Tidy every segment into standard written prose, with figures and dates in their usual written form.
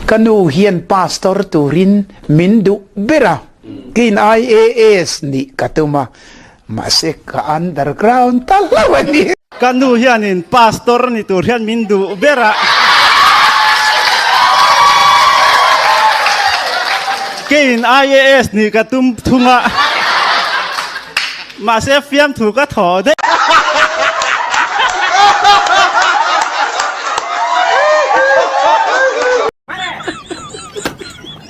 Ka nu hian pastor turin min duh ber a, keiin IAS nih ka tum a, mahse ka underground ta hlauh a ni. Ka nu hianin pastor ni tur hian min duh ber a, keiin IAS nih ka tum thung a, mahse fiamthu ka thaw daih.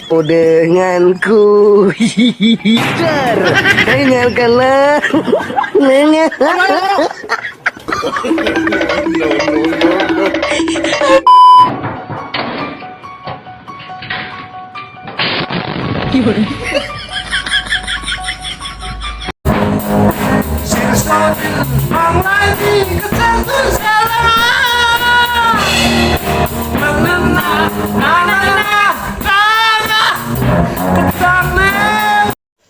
Oh denganku hihihi dengarkanlah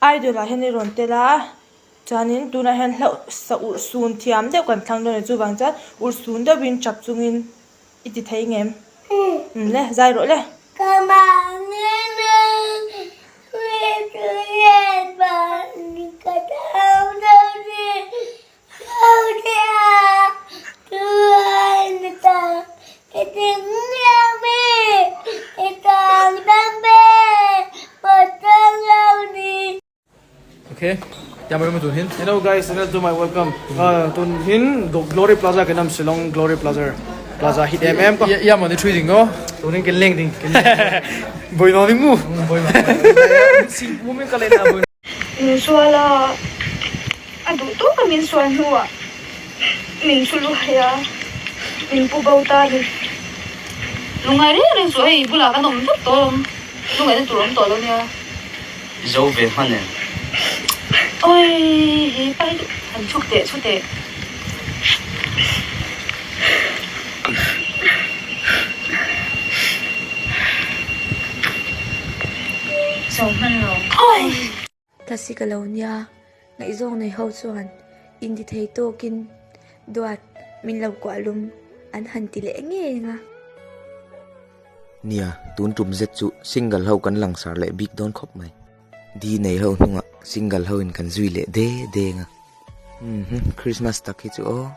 Idol ah hian i rawn tel a chuanin tunah hian hlauh sa urh sun thiam deuh kan thlang dawn a ni chuvang chuan urh sun deuhin tap chungin i ti thei ngem umm le zai rawh le. Okay, ya mai tun hin. Hello guys, hello to my welcome. Uh, tun hin Glory Plaza ke nam Shillong Glory Plaza. Plaza hit em em ko. Ya mo ni thui ding no. Tun hin ken leng ding. Boi no ding mu. Boi no. Si women ka len na boi. Min sual a, a duh tawk a min sual hnuah min chu luhai a, min pu bo ta a ni. Lungngai reng reng chu hei bulah kan awm vek tawh alawm, lungngaihna tur awm tawh lo nia. Zo ve hman em? Oi he pa hi han chhuk teh chhu teh. Zo hman lo. Oi! Thasi ka lo nia, ngaihzawng nei ho chuan inti thei tawkin duat min lo kuah lum an han ti leh ngei ang a. Nia, tun tum zet chu single ho kan langsar leh bik dawn khawp mai. Di nei ho hnungah single ho in kan zui leh de deng a. Umm Christmas tak hi chu aw.